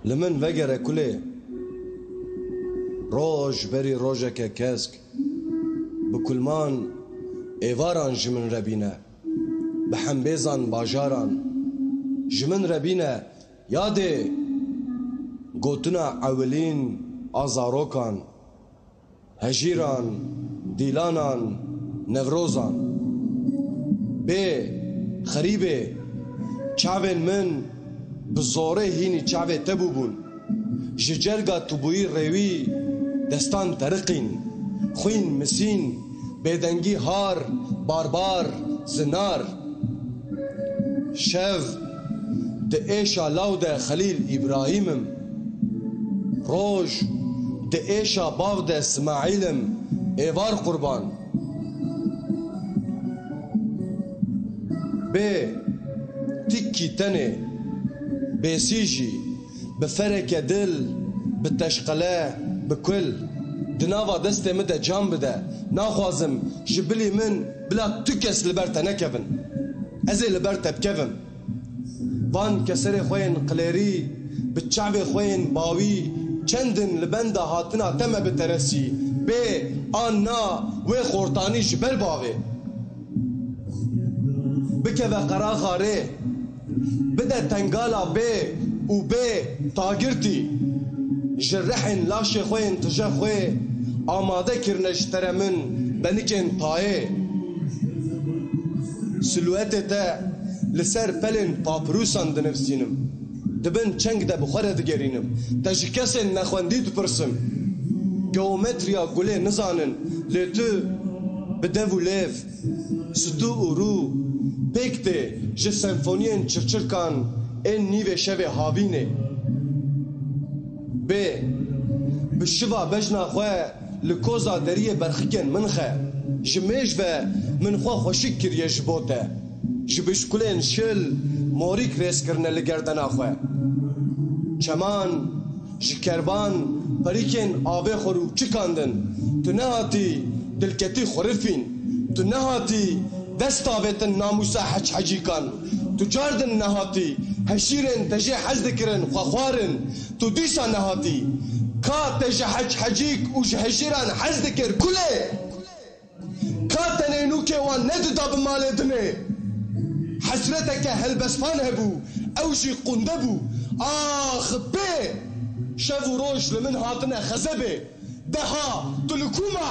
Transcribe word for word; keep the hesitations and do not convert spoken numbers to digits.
Li min vegere kulê. Roj berî rojeke kesk, bi kulman êvaran ji min re bîne, bi hembêzan bajaran ji min re bîne, yadê gotina ewilîn a zarokan. Hejîran, dîlanan, newrozan. Bê, xerîbê, çavên min bi zorê hînî çavê te bûbûn. Ji cerga tu bûyî rêwî destan teriqîn. Xwîn misîn, bêdengî har, barbar, zinar. Şev di êşa law de Xelîl Îbrahîm im. Roj di êşa bav de Simaîl im, êvar qurban. Bê tîkî tenê, bêsî jî, bi fereke dil, bi teşqele, bi kul, di nava destê min de can bide. Naxwazim ji bilî min bila tu kes li ber te nekevin. Ez ê li ber te bikevim. Van keserê xwe yên qilêrî, bi çavê xwe yên bawî, çend in li benda hatina te me biteresî, bê an na wê xortanî ji ber bavê. Bikeve qeraxa rê, bide tengala bê û bê tagirtî. Ji rihên laşê xwe yên tije xwê amade kirine ji te re min benikên tayê. Silûetê te li ser pelên papirûsan dinivîsînim. Di bin çeng de bi xwe re digerînim. Te ji kesên nexwendî dipirsim. Geometriya gulê nizanin, lê tu bi dev û lêv, stû û rû pêk tê ji senfoniyên çirçirkan ên nîvê şevê havînê. Bê, bi şiva bejna xwe li koza deriyê berxikên min xe. Ji mêj ve min xwe xweşik kiriye ji bo te. Ji bişkulên şil morîk rêz kirine li gerdena xwe. Çeman ji kerban perîkên avê xwe rû çikandin. Tu nehatî dilketî xurifîn. Tu nehatî dest avêtin namûsa heçhecîkan. Tu cardin nehatî heşîrên te jê hez dikirin xwe xwarin. Tu dîsa nehatî. Ka te ji heçhecîk û ji heşîran hez dikir kulê? Ka tenê nûkê wan nedida bi malê dinê? Hesreteke helbestvan hebû, ew jî qunde bû. Ax bê! Şev û roj li min hatine xezebê. Deha, tu li ku ma?